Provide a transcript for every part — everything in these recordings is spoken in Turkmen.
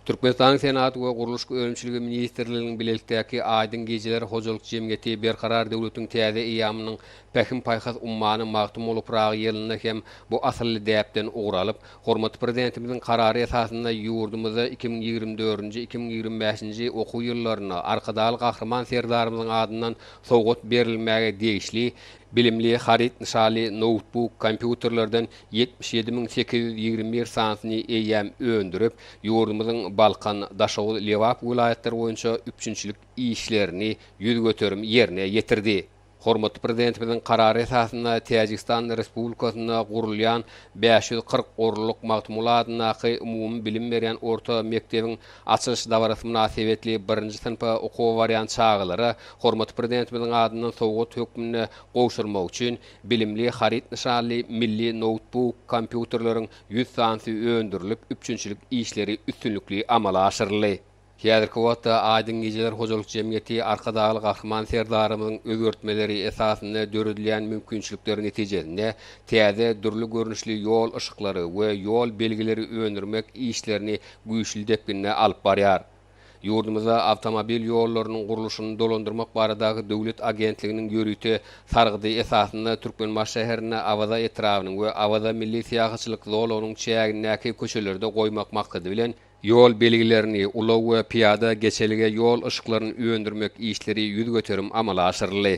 Türkmenistanyň Senagat we gurluşyk önümçiligi ministrliginiň bilelikdäki Aýdyň gijeler hojalyk jemgyýeti Berkarar döwletiň täze eýýamynyň Pähim-paýhas ummany Magtymguly Pyragy ýylynda hem bu asylly däpden ugur alyp, hormatly Prezidentimiziň Karary esasynda ýurdumyzda 2024-nji, 2025-nji okuw ýyllarynda Arkadagly Gahryman Serdarymyzyň adyndan sowgat berilmäge degişli Bilimli haryt nyşanly noutbuk kompýuterlerden 77 821 sanysyny eýýäm öndürip, ýurdumyzyň Balkan, Daşoguz, Lebap welaýatlary boýunça üpjünçilik işlerini 100% ýerine ýetirdi. Hormatly Prezidentimiziň Karary esasynda Täjigistan Respublikasynda gurulýan 540 orunlyk Magtymguly adyndaky umumy bilim berýän orta mekdebiň Açylyş dabarasy mynasybetli birinji synpa okuwa barýan çagalara hormatly Prezidentimiziň adyndan sowgat hökmünde gowşurmak üçin Bilimli haryt nyşanly milli noutbuk kompýuterleriň ýüz sanysy öndürilip, üpjünçilik işleri üstünlikli amala aşyryldy. Häzirki wagtda Aýdyň gijeler hojalyk jemgyýeti Arkadagly Gahryman Serdarymyzyň özgertmeleri esasynda döredilýän mümkinçilikler netijesinde täze dürli görnüşli ýol yşyklary we ýol belgileri öndürmek işlerini güýçli depginde alyp barýar. Ýurdumyzda awtomobil ýollarynyň gurluşyny dolandyrmak baradaky döwlet agentliginiň ýörite sargydy esasynda Türkmenbaşy şäherinde Awaza etrabynyň we Awaza milli syýahatçylyk zolagynyň çägindäki köçelerde goýmak maksady bilen, ýol belgilerini, ulag we pyýada geçelge ýol yşyklaryny öndürmek işleri 100% amala aşyryldy.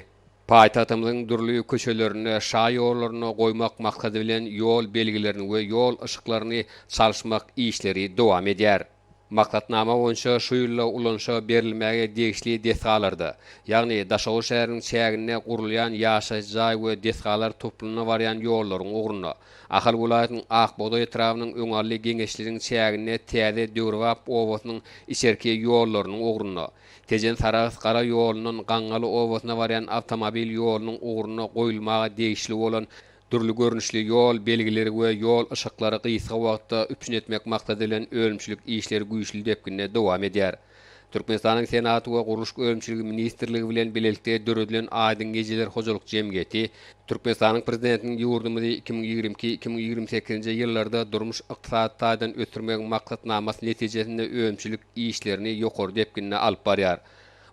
Paýtagtymyzyň dürli köçelerinde, şa ýollarynda goýmak maksady bilen ýol belgilerini we ýol yşyklaryny çalyşmak işleri dowam edýär. Maksatnama boýunça şu ýylda ulanyşa berilmäge degişli desgalarda, ýagny Daşoguz şäheriniň çäginde gurulýan ýaşaýyş jaý we desgalar toplumyna barýan ýollaryň ugrunda, Ahal welaýatynyň Ak bugdaý etrabynyň Öňaldy geňeşliginiň çäginde täze döwrebap obasynyň içerki ýollarynyň ugrunda, Tejen-Sarahs gara ýolundan Gaňňaly obasyna barýan awtomobil ýolunyň ugrunda goýulmaga degişli bolan dürli görnüşli ýol belgileri we ýol yşyklary gysga wagtda üpjün etmek maksady bilen önümçilik işleri güýçli depginde dowam edýär. Türkmenistanyň Senagat we gurluşyk önümçiligi ministrligi bilen bilelikde döredilen Aýdyň gijeler hojalyk jemgyýeti Türkmenistanyň Prezidentiniň ýurdumyzy 2022, 2028-nji ýyllarda durmuş-ykdysady taýdan ösdürmegiň maksatnamasy netijesinde önümçilik işlerini ýokary depginde alyp barýar.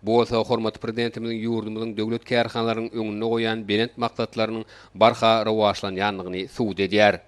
Bu bolsa hormatly Prezidentimiziň ýurdumyzyň döwlet kärhanalarynyň öňünde goýan belent maksatlarynyň barha rowaçlanýandygyny subut edýär.